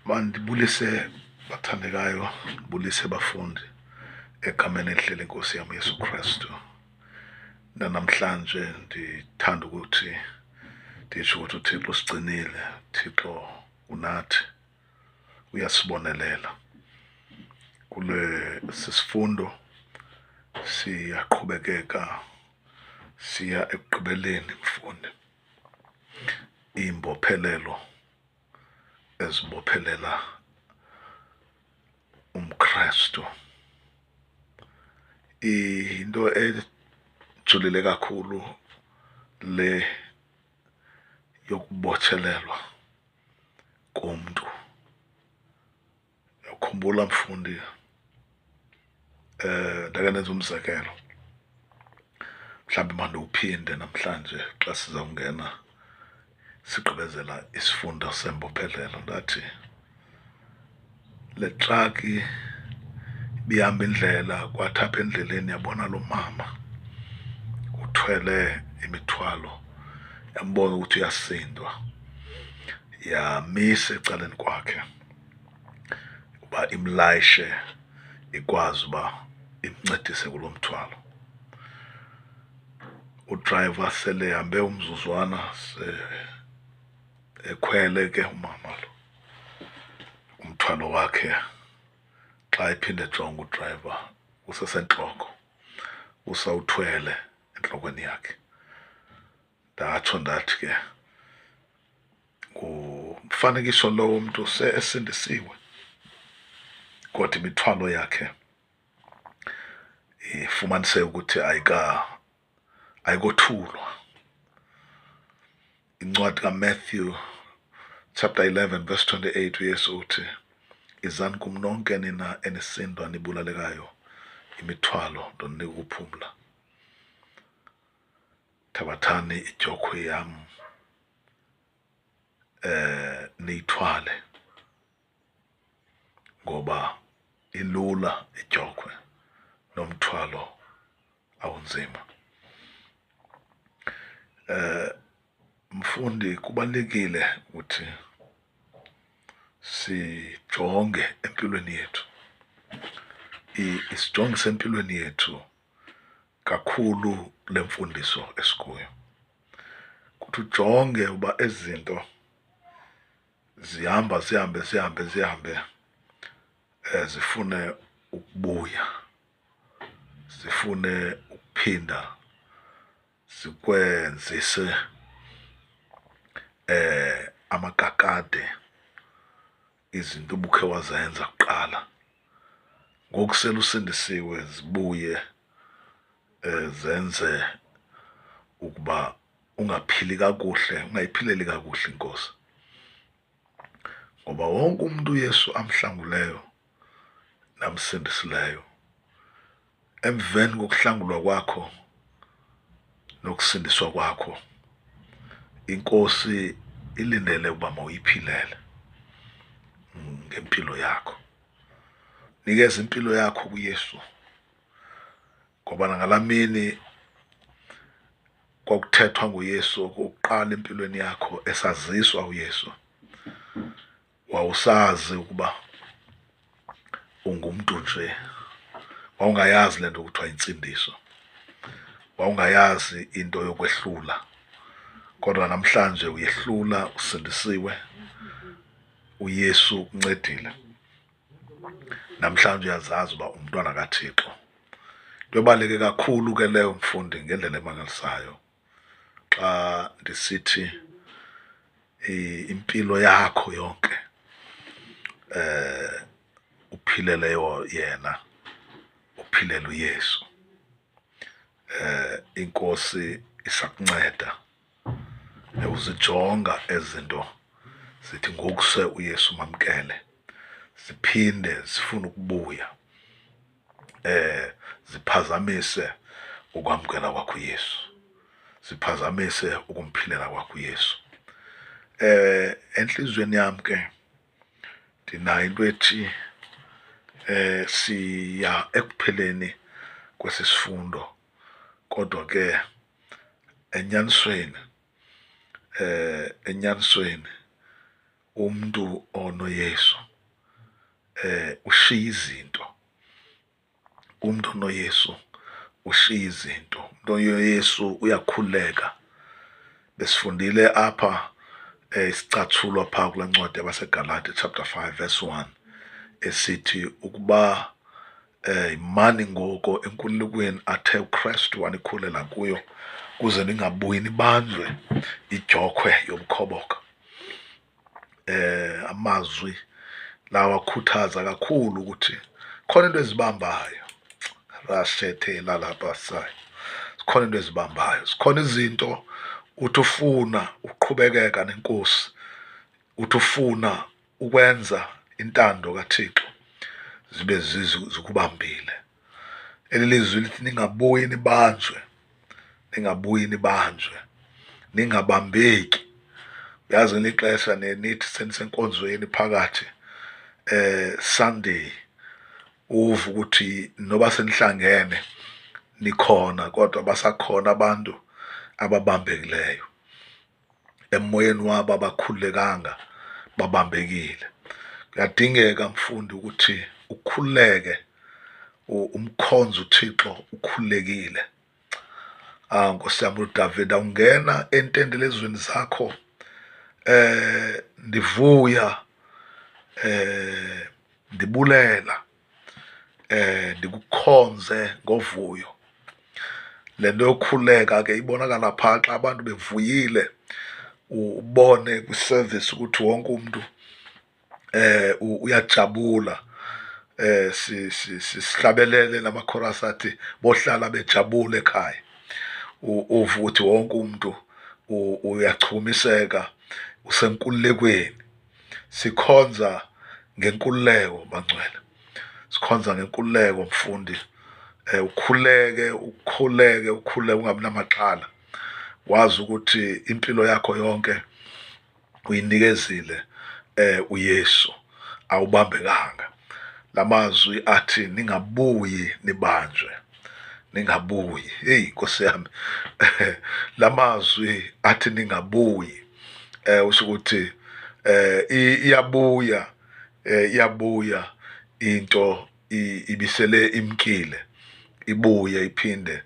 Mandibulise bathandekayo, ndibulise bafundi egameni elihle leNkosi yam uYesu Krestu. Nanamhlanje ndithanda ukuthi nditsho ukuthi uThixo usigcinile, uThixo unathi, uyasibonelela. Kule sisifundo siyaqhubekeka siya ekugqibeleni mfundi, iimbophelelo ezibophelela umKrestu. Yinto ejulile kakhulu le yokubotshelelwa komntu. Uyakhumbula mfundi, ndake ndenza umzekelo, mhlawumbi mandiwuphinde namhlanje xa sizawungena sigqibezela isifundo sembophelelo. Ndathi le traki ibihamba indlela, kwathi apha endleleni yabona lo mama uthwele imithwalo, yambona ukuthi uyasindwa, yamisa ecaleni kwakhe uba imlayishe ikwazi uba imncedise kulo mthwalo. Udrayiva sele ehambe umzuzwana se ekhwele ke umama lo umthwalo wakhe, xa ephinda ejonga udrayiva usesentloko, usawuthwele entlokweni yakhe. Ndatsho ndathi ke ngumfanekiso lo womntu se esindisiwe kodwa imithwalo yakhe ifumaniseke ukuthi ayikothulwa. Incwadi kaMatthew chapter 11 verse 28, uYesu uthi, izani kum nonke nina enisindwa nibulalekayo imithwalo, ndoninika ukuphumla. Thabathani idyokhwe yam niyithwale, ngoba ilula idyokhwe nomthwalo awunzima. Mfundi, kubalulekile ukuthi sijonge empilweni yethu, isijongise empilweni yethu kakhulu le mfundiso esikuyo, kuthi ujonge uba ezi zinto zihamba zihambe zihambe zihambe, zifune ukubuya, zifune ukuphinda zikwenzise amakakade izinto ubukhe wazenza kuqala. Ngoku sele usindisiwe zibuye zenze ukuba ungaphili kakuhle, ungayiphileli kakuhle iNkosi. Ngoba wonke umuntu uYesu amhlanguleyo namsindisileyo, emveni kokuhlangulwa kwakho nokusindiswa kwakho, iNkosi ilindele ukuba mawuyiphilele ngempilo yakho. Nikeza impilo yakho kuYesu, ngoba nangalamini kwakuthethwa ngoYesu okokuqala empilweni yakho, esaziswa uYesu, wawusazi ukuba ungumntu nje, wawungayazi le nto kuthiwa yintsindiso, wawungayazi into yokwehlula, kodwa namhlanje uyehlula, usindisiwe, uYesu ukuncedile. Namhlanje uyazazi uba umntwana kaThixo. Into ebaluleke kakhulu ke leyo mfundi ngendlela emangalisayo, xa ndisithi impilo yakho yonke uphilele yena, uphilele uYesu. INkosi isakunceda uzijonga ezinto zithi ngoku se uYesu mamkele, ziphinde zifune ukubuya, ziphazamise ukwamkela kwakho uYesu, ziphazamise ukumphilela kwakho uYesu. Entliziyweni yam ke ndinayo into ethi siya ekupheleni kwesi sifundo, kodwa ke enyanisweni, enyanisweni Umntu onoYesu ushiya izinto. Umntu onoYesu ushiya izinto. Umntu onoYesu uyakhululeka. Besifundile apha isicatshulwa phaa kulaa ncwadi yabaseGalati chapter 5 verse 1 esithi ukuba yimani ngoko enkululekweni athe uKrestu wanikhulela kuyo, kuze ningabuyi nibanjwe idyokhwe yobukhoboka. Amazwi lawa akhuthaza kakhulu ukuthi khona into ezibambayo, rashethe lalabasai, zikhona into ezibambayo, zikhona izinto uthi ufuna uqhubekeka nenkosi, uthi ufuna ukwenza intando kaThixo, zibe zikubambile. Eli lizwi lithi ningabuyi nibanjwe, ningabuyi nibanjwe, ningabambeki. Uyazi ngelinye ixesha nithi senisenkonzweni phakathi Sunday, uve ukuthi noba senihlangene nikhona, kodwa basakhona abantu ababambekileyo emoyeni wabo, abakhululekanga, babambekile. Kuyadingeka mfundi ukuthi ukhululeke, umkhonze uThixo ukhululekile. Nkosi yami uDavid, awungena entendelezweni zakho ndivuya, ndibulela, ndikukhonze ngovuyo. Le nto yokukhululeka ke ibonakala phaa xa abantu bevuyile, ubone kwiservice ukuthi wonke umntu uyajabula. Sihlabelele namakhorasi athi bohlala bejabule ekhaya. Uve ukuthi wonke umntu uyachukumiseka, usenkululekweni. Sikhonza ngenkululeko bangcwele, sikhonza ngenkululeko mfundi. Ukhuleke, ukhuleke, ukhuleke, ungabi namaxhala, wazi ukuthi impilo yakho yonke uyinikezile uYesu, awubambekanga. Lamazwi athi ningabuyi nibanjwe, ningabuyi. Hey Nkosi yami, lamazwi athi ningabuyi, usho ukuthi iyabuya, iyabuya into ibisele imkile, ibuye iphinde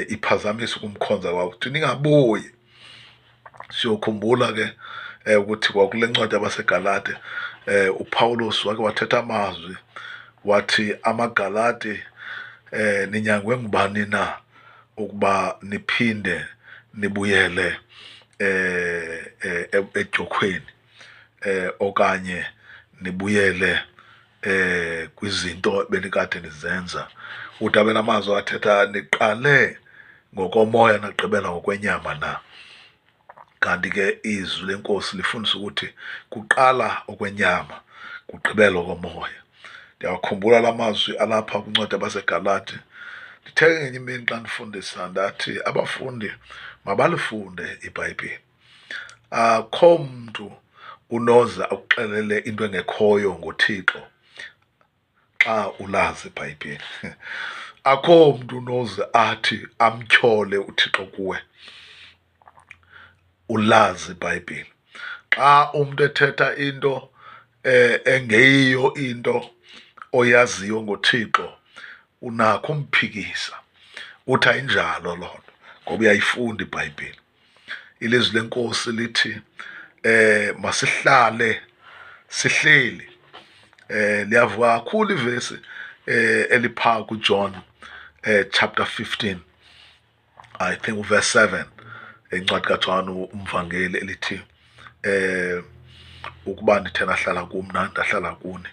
iphazamise ukumkhonza kwakho. Uthi ningabuyi. Siyokhumbula ke ukuthi kwakule ncwadi yabaseGalati uPaulus wake wathetha amazwi wathi amaGalati ninyangwe ngubani na ukuba niphinde nibuyele edyokhweni okanye nibuyele kwizinto benikade nizenza. Uthi abe namazwi athetha niqale ngokomoya nagqibela ngokwenyama na. Kanti ke izwi lenkosi lifundisa ukuthi kuqala okwenyama kugqibela okomoya. Ndiyawakhumbula la mazwi alapha kwincwadi yabaseGalati. Ndithe ngenye imini xa ndifundisa ndathi abafundi mabalifunde iBhayibhile. Akho mntu unoze akuxelele into engekhoyo ngoThixo xa ulazi iBhayibhile. Akho mntu unoze athi amtyhole uThixo kuwe ulazi iBhayibhile. Xa umuntu ethetha into engeyiyo into oyaziyo ngoThixo, unakho umphikisa uthi ayinjalo loo nto, ngoba uyayifunda iBhayibhile. Ilizwi lenkosi lithi masihlale sihleli. Liyavuka kakhulu ivesi elipha kuJohn chapter 15, I think verse 7, incwadi kaJohn umvangeli, elithi ukuba nithe nahlala kum nani ndahlala kuni.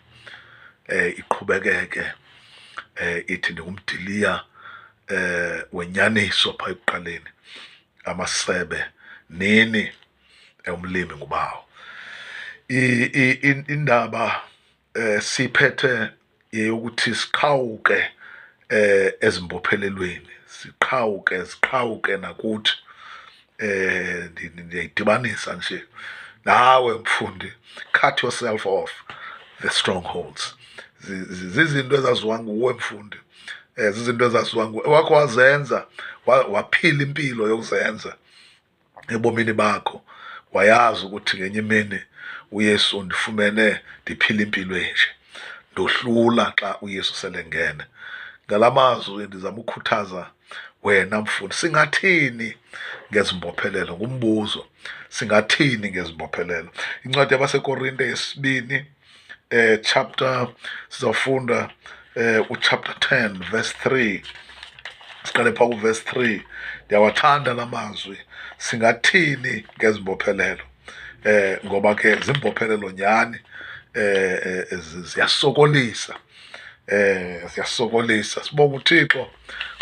Iqhubekeke ithi ndingumdiliya wenyaniso phaa ekuqaleni, amasebe nini, umlimi ngubawo. Indaba siphethe yeyokuthi siqhawuke ezimbophelelweni, siqhawuke, siqhawuke nakuthi. Ndiyayidibanisa nje nawe mfundi, cut yourself off the strongholds. Zizinto ezaziwa nguwe mfundi, zizinto ezaziwa nguwe wakho wazenza, waphila impilo yokuzenza ebomini bakho, Wayazi ukuthi ngenye imini uYesu undifumene ndiphila impilo enje, ndohlula xa uYesu selengene. Ngala mazwi ndizama ukhuthaza wena mfundi, singathini ngezimbophelelo? Ngumbuzo, singathini ngezimbophelelo? Incwadi yabaseKorinte yesibini, chapter, sizawufunda uchapter 10 verse 3. Siqale phaa kuverse 3. Ndiyawathanda la mazwi, singathini ngezimbophelelo? Ngoba ke zimbophelelo nyhani, ziyasokolisa, ziyasokolisa. Sibonga uThixo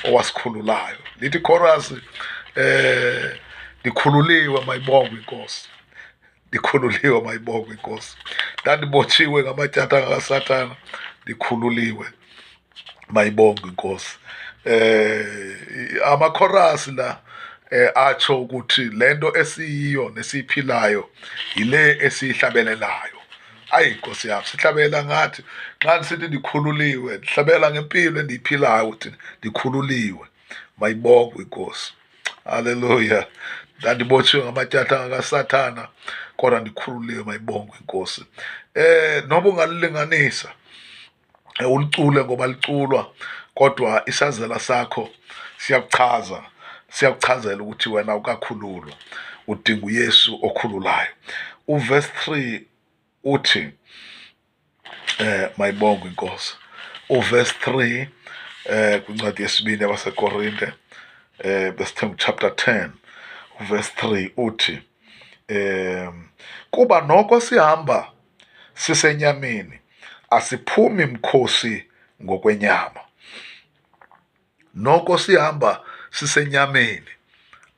owasikhululayo. Lithi chorus, ndikhululiwe, mayibongwe iNkosi. Ndikhululiwe, mayibongwe iNkosi. Ndandibotshiwe ngamatyatha kaSathana, ndikhululiwe, mayibongwe iNkosi. Amakhorasi la atsho ukuthi lento esiyiyo nesiyiphilayo yile esiyihlabelelayo. Ayi Nkosi yami, sihlabela ngathi xa ndisithi ndikhululiwe, ndihlabela ngempilo endiyiphilayo ukuthi ndikhululiwe, mayibongwe iNkosi. Haleluya. Ndandibotshiwe ngamatyatha kaSathana, kodwa ndikhululiwe, mayibongwe iNkosi. Noba ungalilinganisa ulicule ngoba liculwa, kodwa isazela sakho siyakuchaza, siyakuchazela ukuthi wena ukakhululwa, udinga uYesu okhululayo. Uverse 3 uthi, mayibongwe iNkosi. Uverse 3 kwincwadi yesibini yabaseKorinte, besithe chapter 10 uverse 3 uthi, kuba noko sihamba sisenyameni, asiphumi mkhosi ngokwenyama. Noko sihamba sisenyameni,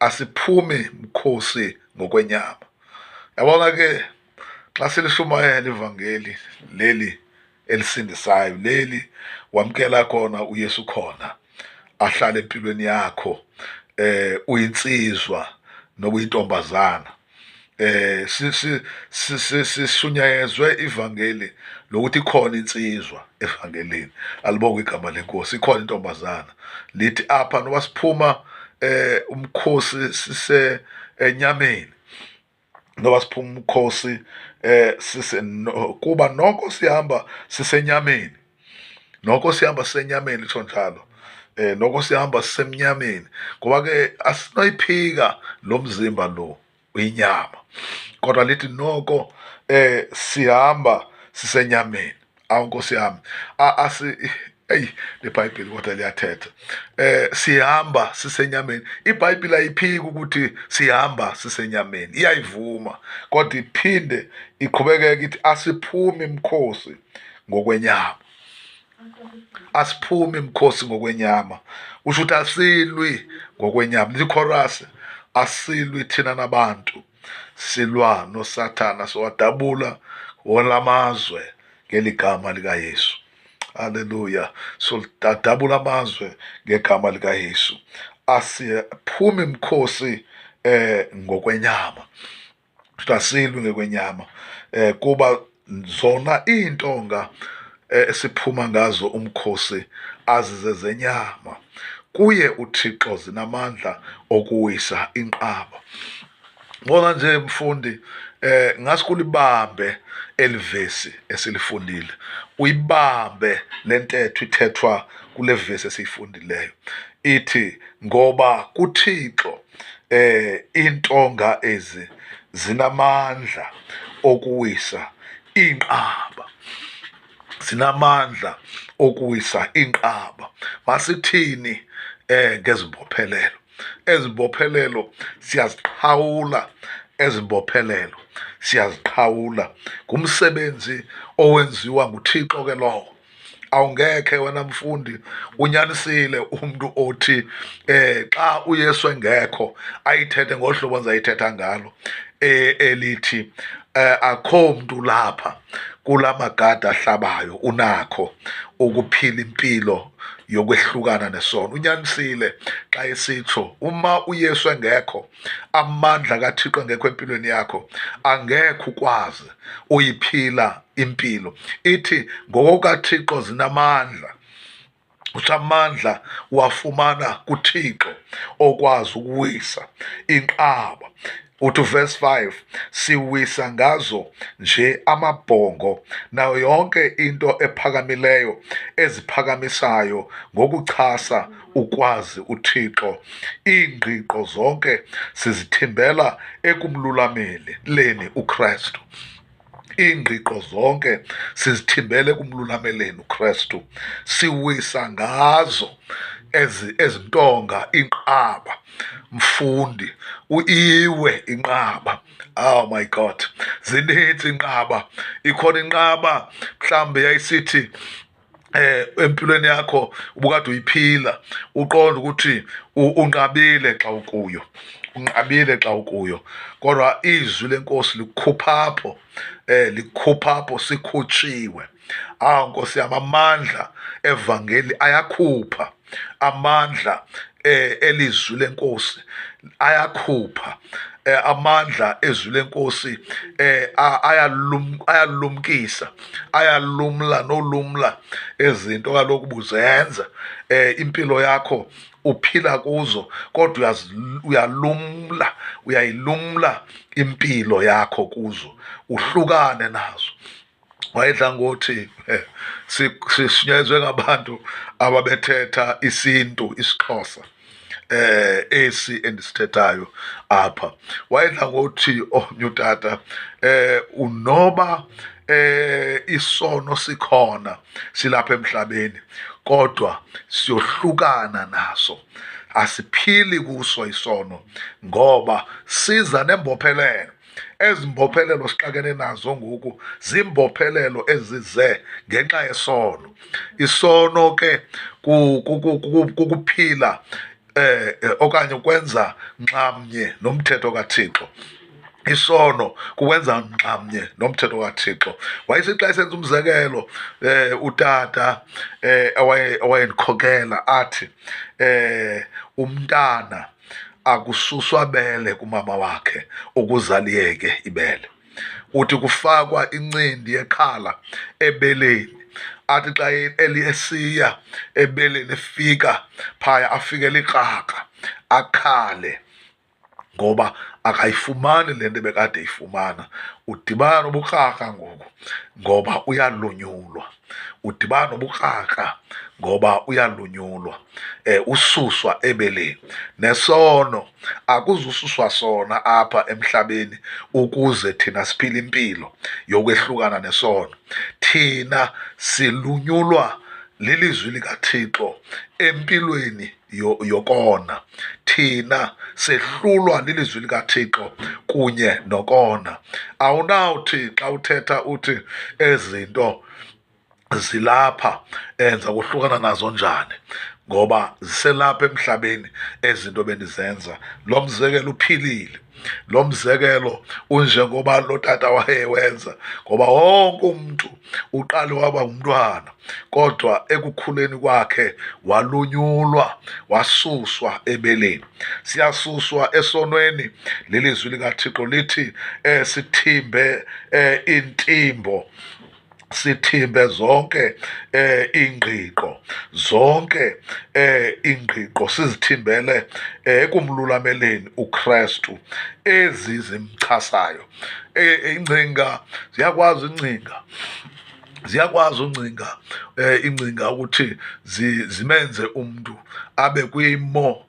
asiphumi mkhosi ngokwenyama. Yabona ke xa silishumayela ivangeli leli elisindisayo, leli wamkela khona uYesu khona ahlale empilweni yakho, uyinsizwa noba uyintombazana, sishunyayezwe ivangeli lokuthi ikhona insizwa evangelini. Alibongwe igama leNkosi. Ikhona intombazana. Lithi apha noba siphuma umkhosi sise enyameni, noba siphuma umkhosi sise kuba noko sihamba sisenyameni, noko sihamba sisenyameni, lisho njalo. Noko sihamba sisemnyameni, ngoba ke asinoyiphika lo mzimba lo uyinyama, kodwa lithi noko sihamba sisenyameni. Awu Nkosi yami, asi eyi leBhayibheli kodwa liyathetha. Sihamba sisenyameni. IBhayibheli ayiphiki ukuthi sihamba sisenyameni, iyayivuma, kodwa iphinde iqhubekeke ithi asiphumi mkhosi ngokwenyama. Asiphumi mkhosi ngokwenyama, usho ukuthi asilwi ngokwenyama. Lithi chorus, asilwi thina nabantu, silwa noSathana, siwadabula wona amazwe ngeligama likaYesu. Haleluya. Solidabula amazwe ngegama likaYesu. Asiphumi mkhosi ngokwenyama, asilwi ngokwenyama, kuba zona iintonga esiphuma ngazo umkhosi azizezenyama, kuye uThixo zinamandla okuwisa inqaba. Bona nje mfundi, ngasikulibambe elivesi esilifundile, uyibambe lentetho ithethwa kule vesi esiyifundileyo. Ithi ngoba kuThixo intonga ezi zinamandla okuwisa inqaba, zinamandla okuwisa inqaba. Masithini ngezibophelelo? Ezibophelelo siyaziqhawula, ezibophelelo siyaziqhawula. Ngumsebenzi owenziwa nguThixo ke lowo. Awungekhe wena mfundi unyanisile umuntu othi xa uYesu engekho ayithethe ngohlobo azayithetha ngalo, elithi akho mntu lapha kulamagada ahlabayo unakho ukuphila impilo yokwehlukana nesono. Unyanisile xa esitsho, uma uYesu engekho, amandla kaThixo engekho empilweni yakho, angekho ukwazi uyiphila impilo. Ithi ngokukaThixo zinamandla, uthi amandla wafumana kuThixo okwazi ukuwisa inqaba. Uthi verse 5, siwisa ngazo nje amabhongo nayo yonke into ephakamileyo eziphakamisayo ngokuchasa ukwazi uThixo. Iingqiqo zonke sizithimbela ekumlulameli leni uKristu. Iingqiqo zonke sizithimbele ekumlulameleni uKristu. Siwisa ngazo ezintonga inqaba. Mfundi, uiwe inqaba. Oh my God, zininzi inqaba. Ikhona inqaba mhlambe yayisithi empilweni yakho ubukade uyiphila, uqonda ukuthi unqabile xa ukuyo, unqabile xa ukuyo, kodwa izwi lenkosi likukhupha apho, likukhupha apho, sikhutshiwe. Ah Nkosi yami, amandla evangeli ayakhupha, amandla elizwi lenkosi ayakhupha, amandla ezwi lenkosi ayalumkisa, ayalumla nolumla ezinto kaloku buzenza, impilo yakho uphila kuzo, kodwa uyalumla, uyayilumla impilo yakho kuzo, uhlukane nazo. Wayedla ngothi sishunyayezwe ngabantu ababethetha isintu isiXhosa esi endisithethayo apha. Wayedla ngothi omnye utata, unoba isono sikhona silapha emhlabeni, kodwa siyohlukana naso, asiphili kuso isono ngoba siza nembophelelo. Ezimbophelelo sixakene nazo ngoku zimbophelelo ezize ngenxa yesono. Isono ke kukuphila okanye ukwenza nxamnye nomthetho kaThixo. Isono kuwenza nxamnye nomthetho kaThixo. Wayesithi xa esenza umzekelo utata owayendikhokela athi umntana akususwa bele kumama wakhe ukuze aliyeke ibele. Uthi kufakwa incindi yekhala ebeleni, athi xa esiya ebeleni efika phaya afike likrakra akhale ngoba akayifumani le nto ebekade eyifumana. Udibana nobukrakra ngoku ngoba uyalunyulwa, udibana nobukrakra ngoba uyalunyulwa, ususwa ebeleni. Nesono akuzususwa sona apha emhlabeni ukuze thina siphile impilo yokwehlukana nesono. Thina silunyulwa lilizwi likaThixo empilweni yokona. Thina sehlulwa lilizwi likaThixo kunye nokona. Awunawuthi xa uthetha uthi ezinto zilapha enza kuhlukana nazo njani, ngoba ziselapha emhlabeni ezinto bendizenza. Lo mzekelo uphilile, lo mzekelo unjengoba lo tata wayewenza, ngoba wonke umntu uqale waba ngumntwana, kodwa ekukhuleni kwakhe walunyulwa, wasuswa ebeleni. Siyasuswa esonweni lilizwi likaThixo lithi sithimbe intimbo, sithimbe zonke ingqiqo, zonke ingqiqo sizithimbele ekumlulameleni uKristu ezi zimchasayo. Ingcinga ziyakwazi, ingcinga ziyakwazi ungcinga, ingcinga ukuthi zimenze umntu abe kwimo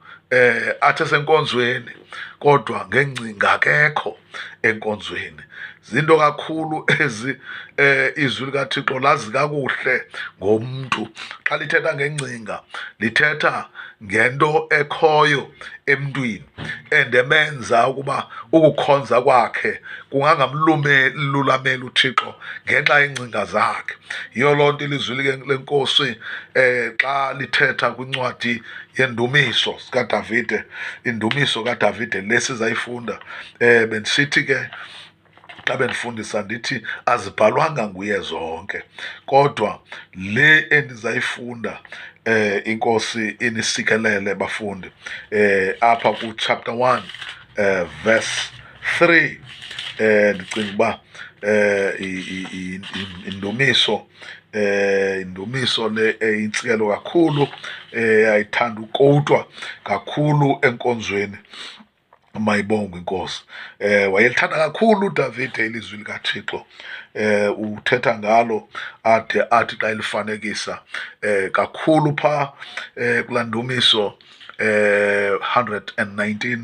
athe senkonzweni, kodwa ngengcinga akekho enkonzweni. Zinto kakhulu ezi izwi likaThixo lazi kakuhle ngomntu. Xa lithetha ngengcinga lithetha ngento ekhoyo emntwini endemenza ukuba ukukhonza kwakhe kungangamlulameli uThixo ngenxa yeengcinga zakhe. Yiyo loo nto ilizwi lenkosi xa lithetha kwincwadi yendumiso zikaDavide, indumiso kaDavide le sizayifunda, bendisithi ke xa bendifundisa ndithi azibhalwanga nguye zonke, kodwa le endizayifunda inkosi inisikelele bafundi, apha ku chapter 1 verse 3, ndicinga uba indumiso, indumiso le eyintsikelo kakhulu, ayithanda ukowutwa kakhulu enkonzweni. Mayibongwe inkosi. Wayelithanda kakhulu uDavide ilizwi likaThixo. Uthetha ngalo ade athi xa elifanekisa kakhulu pha kulaa ndumiso 119,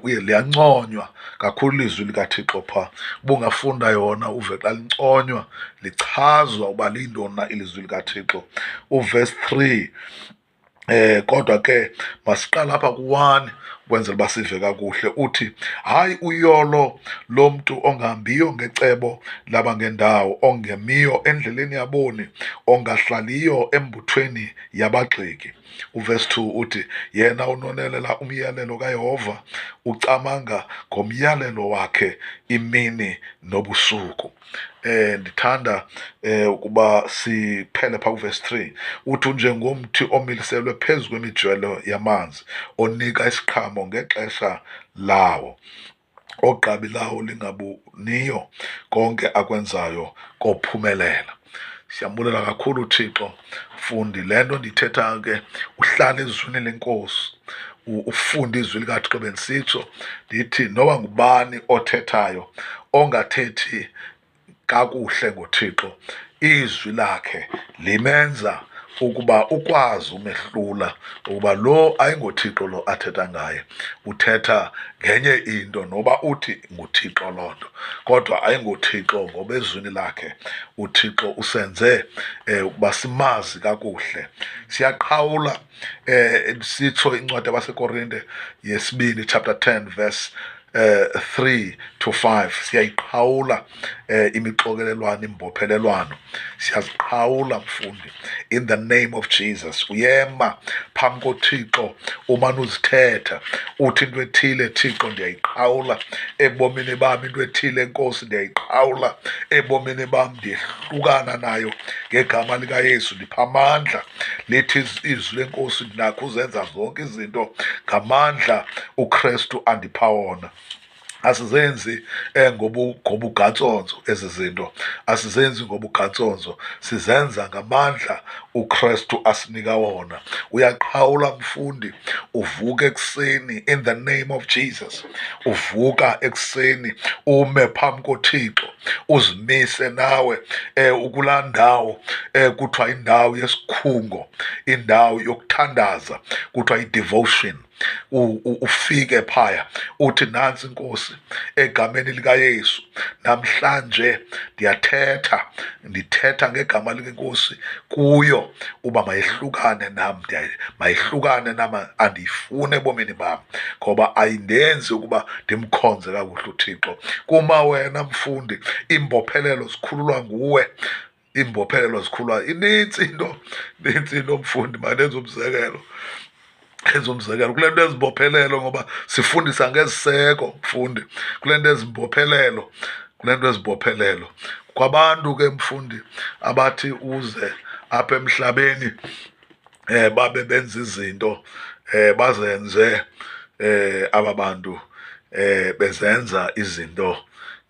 uye liyanconywa kakhulu ilizwi likaThixo pha. Ubungafunda yona uve xa linconywa, lichazwa uba liyintoni na ilizwi likaThixo. Uverse 3, kodwa ke masiqale apha ku-1 ukwenzela uba sive kakuhle. Uthi, hayi uyolo lomntu ongahambiyo ngecebo labangendawo, ongemiyo endleleni yaboni, ongahlaliyo embuthweni yabagxeki. Uverse 2 uthi, yena unonelela umyalelo kaYehova, ucamanga ngomyalelo wakhe imini nobusuku. Ndithanda ukuba siphele pha kuverse 3. Uthi unjengomthi omiliselwe phezu kwemijelo yamanzi, onika isiqhamo ngexesha lawo, ogqabi lawo lingabuniyo, konke akwenzayo kophumelela. Siyambulela kakhulu uThixo, mfundi. Le nto ndiyithethayo ke, uhlale ezwini lenkosi, ufunde izwi likaThixo. Bendisitsho ndithi noba ngubani othethayo ongathethi kakuhle ngoThixo, izwi lakhe limenza ukuba ukwazi umehlula ukuba lo ayingoThixo lo athetha ngaye, uthetha ngenye into, noba uthi nguThixo loo nto, kodwa ayingoThixo, ngoba ezwini lakhe uThixo usenze ukuba simazi kakuhle. Siyaqhawula, sitsho incwadi yabaseKorinte yesibini chapter 10 verse 3 to 5. Siyayiqhawula imixokelelwano, imbophelelwano, siyaziqhawula mfundi, in the name of Jesus. Uyema phambi koThixo, umane uzithetha uthi into ethile, Thixo ndiyayiqhawula ebomini bam, into ethile Nkosi ndiyayiqhawula ebomini bam, ndiyehlukana nayo ngegama likaYesu, ndipha amandla. Lithi izwi lenkosi, ndinakho uzenza zonke izinto ngamandla uKristu andipha wona. Asizenzi ngobugantsonzo ezi zinto, asizenzi ngobugantsonzo, sizenza ngamandla uKristu asinika wona. Uyaqhawula mfundi, uvuka ekuseni in the name of Jesus. Uvuka ekuseni ume phambi koThixo, uzimise nawe ukulaa ndawo kuthiwa indawo yesikhungo, indawo yokuthandaza, kuthiwa i-devotion. Ufike phaya uthi, nantsi inkosi, egameni likaYesu namhlanje ndiyathetha, ndithetha ngegama likaNkosi kuyo uba mayihlukane nam, mayihlukane nam, andiyifuni ebomini bam, ngoba ayindenzi ukuba ndimkhonze kakuhle uThixo. Kuma wena mfundi, iimbophelelo zikhululwa nguwe, iimbophelelo zikhululwa. Inintsi into, inintsi into mfundi. Mandenze umzekelo, enza umzekelo kule nto ezimbophelelo, ngoba sifundisa ngeziseko mfundi. Kule nto ezimbophelelo, kule nto ezimbophelelo kwabantu ke mfundi abathi uze apha emhlabeni babe benza izinto, bazenze aba bantu bezenza izinto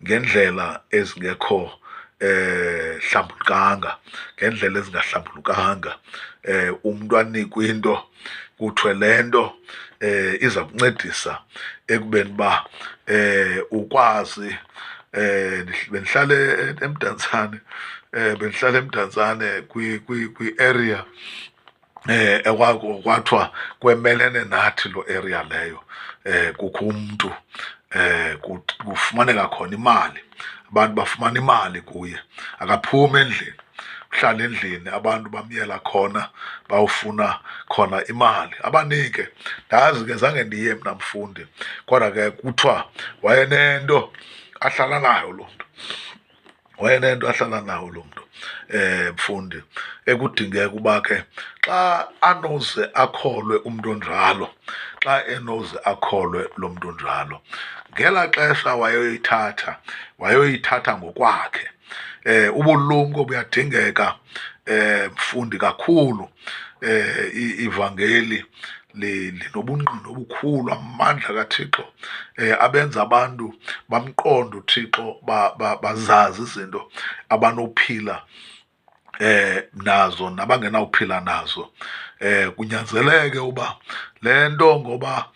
ngendlela ezingekho hlambulukanga, ngendlela ezingahlambulukanga. Umuntu anikwe into kuthiwe le nto iza kuncedisa ekubeni uba ukwazi. Bendihlale eMdantsane, bendihlale eMdantsane kwi-area ekwathiwa kwemelene nathi lo area leyo, kukho umntu kufumaneka khona imali, abantu bafumana imali kuye, akaphumi endlini, uhlala endlini, abantu bamyela khona bawufuna khona imali, abanike. Ndazi ke, zange ndiye mna mfundi, kodwa ke kuthiwa wayenento ahlala nayo lo mntu, wayenento ahlala nayo lo mntu mfundi, ekudingeka uba ke xa anoze akholwe umntu onjalo, xa enoze akholwe lo mntu onjalo, ngelaa xesha wayoyithatha, wayoyithatha ngokwakhe. Ubulumko buyadingeka mfundi kakhulu. Ivangeli linobungqina obukhulu, amandla kaThixo abenza abantu bamqonde uThixo, bazazi izinto abanophila Nazo nabangenawuphila nazo, kunyanzeleke uba le nto ngoba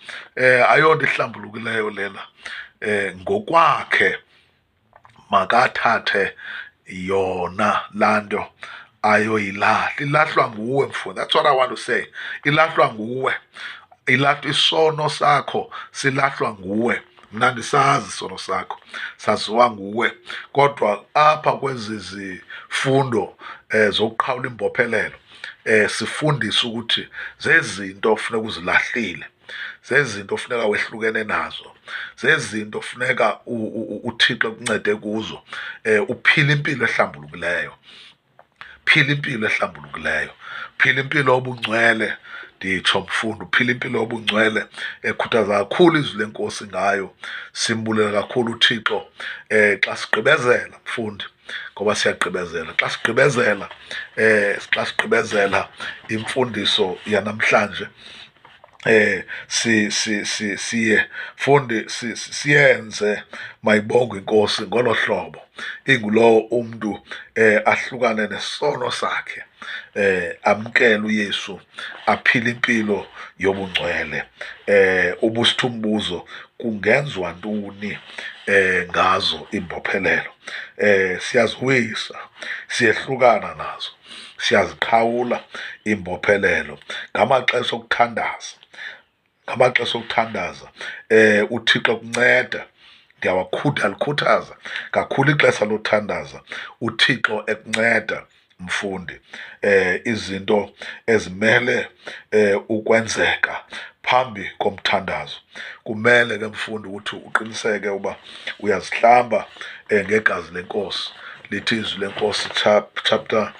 ayonto ihlambulukileyo lena, ngokwakhe makathathe yona laa nto ayoyilahla. Ilahlwa nguwe mfo, that's what I want to say, ilahlwa nguwe. Ilahlwa, isono sakho silahlwa nguwe. Mna andisazi isono sakho, saziwa nguwe. Kodwa apha kwezi zifundo zokuqhawula imbophelelo, sifundisa ukuthi zezinto funeka uzilahlile, zezinto funeka wehlukene nazo, zezinto funeka uThixo ekuncede kuzo, uphile impilo ehlambulukileyo. Phila impilo ehlambulukileyo, phila impilo yobungcwele. Nditsho mfundi, uphila impilo yobungcwele ekhuthaza kakhulu izwi leNkosi ngayo. Simbulela kakhulu uThixo xa sigqibezela mfundi, ngoba siyagqibezela. Xa sigqibezela, xa sigqibezela imfundiso yanamhlanje, si si si siye fundi siyenze mayibongwe iNkosi ngolo hlobo, ingulowo umntu ahlukane nesono sakhe, amkele uYesu, aphile impilo yobungcwele. Ubusithu umbuzo, kungenzwa ntoni ngazo imbophelelo? Siyaziwisa, siyehlukana nazo, siyaziqhawula imbophelelo ngamaxesha okuthandaza. Ngamaxesha okuthandaza, uThixo kunceda. Ndiyalikhuthaza kakhulu ixesha lothandaza, uThixo ekunceda mfundi. Izinto ezimele ukwenzeka phambi komthandazo, kumele ke mfundi ukuthi uqiniseke uba uyazihlamba ngegazi leNkosi. Lithi izwi leNkosi, chapter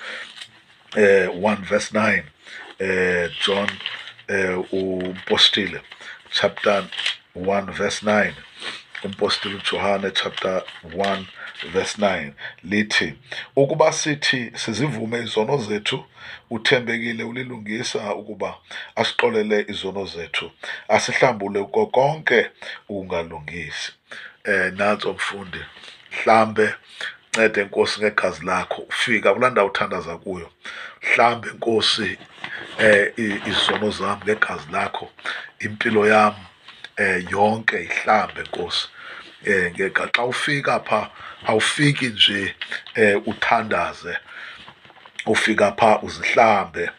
1 verse 9, John umpostile, chapter 1 verse 9, umpostile uJohane chapter 1 verse 9 lithi, ukuba sithi sizivume izono zethu, uthembekile ulilungisa ukuba asixolele izono zethu, asihlambule kuko konke ukungalungisi. Nantso mfundi, hlambe, ncede Nkosi ngegazi lakho. Ufika kulaa ndawo uthandaza kuyo, hlambe Nkosi izono zam ngegazi lakho, impilo yam yonke ihlambe Nkosi. Xa ufika pha, awufiki nje uthandaze, ufika pha uzihlambe,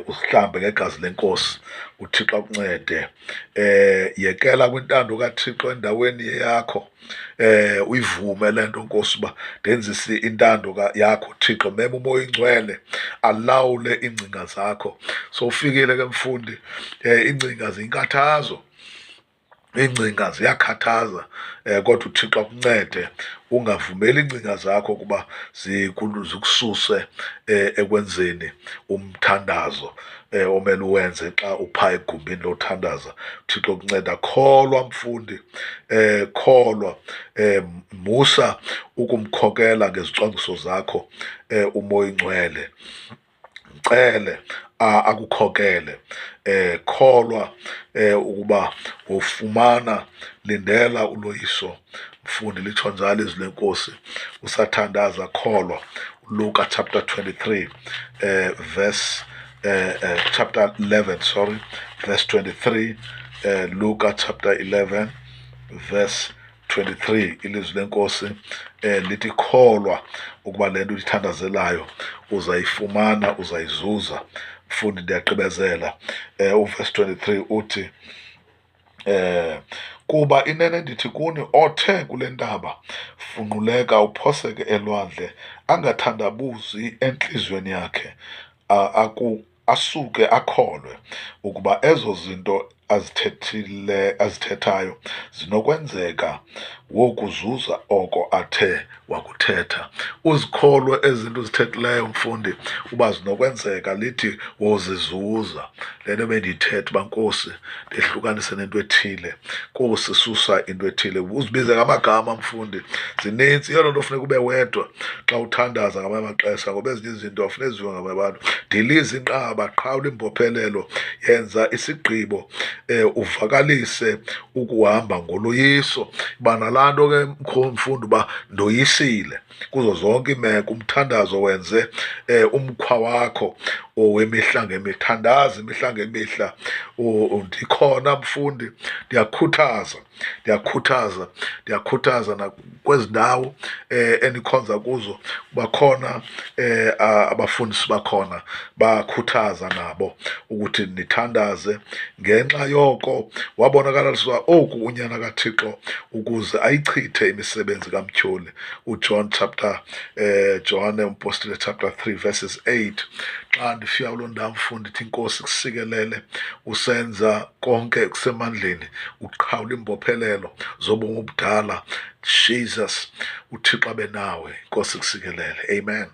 uzihlambe ngegazi leNkosi. uThixo akuncede. Yekela kwintando kaThixo endaweni yakho, uyivume le nto Nkosi uba ndenzise intando yakho Thixo. Mema uMoya oyiNgcwele alawule iingcinga zakho. So ufikile ke mfundi, iingcinga ziyinkathazo, iingcinga ziyakhathaza, kodwa uThixo akuncede ungavumeli iingcinga zakho ukuba zikususe ekwenzeni umthandazo omele uwenze xa upha egumbini lothandaza. uThixo akunceda. Kholwa mfundi, kholwa, musa ukumkhokela ngezicwangciso zakho uMoya oyiNgcwele. Mcele akukhokele. Kholwa ukuba wofumana, lindela uloyiso mfundi. Litsho njalo izwi leNkosi, usathandaza kholwa. Luka chapter 23, verse chapter 11, sorry, verse 23, Luka chapter 11 verse 23, ilizwi leNkosi lithi kholwa ukuba le nto uyithandazelayo uzayifumana, uzayizuza. Mfundi, ndiyagqibezela. Uverse 23 uthi, kuba inene ndithi kuni, othe kule ntaba funquleka uphoseke elwandle, angathandabuzi entliziyweni yakhe, asuke akholwe ukuba ezo zinto azithethayo zinokwenzeka, wokuzuza oko athe wakuthetha. Uzikholwe ezi zinto uzithethileyo mfundi uba zinokwenzeka, lithi wozizuza. Le nto bendiyithetha uba Nkosi ndehlukanise nento ethile, Nkosi susa into ethile, uzibize ngamagama mfundi, zinintsi. Yiyo loo nto funeka ube wedwa xa uthandaza ngamanye amaxesha, ngoba ezinye izinto awufune ziwe ngamanye abantu. Diliza inqaba, qhawula imbophelelo, yenza isigqibo, uvakalise ukuhamba ngoloyiso. Uba nalapho Nalaa nto ke mfundi uba ndoyisile kuzo zonke iimeko, umthandazo wenze umkhwa wakho wemihla ngemihla. Thandaza imihla ngemihla. Ndikhona mfundi, ndiyakhuthaza, ndiyakhuthaza, ndiyakhuthaza nakwezi ndawo enikhonza kuzo bakhona abafundisi bakhona bayakhuthaza nabo ukuthi nithandaze. Ngenxa yoko wabonakalaliswa oku uNyana kaThixo ukuze ayichithe imisebenzi kamtyholi. UJohn chapter Johane umpostile chapter 3 verses 8. Xa ndifika kuloo ndawo mfundi, ithi iNkosi kusikelele usenza konke kusemandleni, uqhawula iimbophelelo zobomi obudala. Jesus, uThixo abe nawe. Inkosi kusikelele. Amen.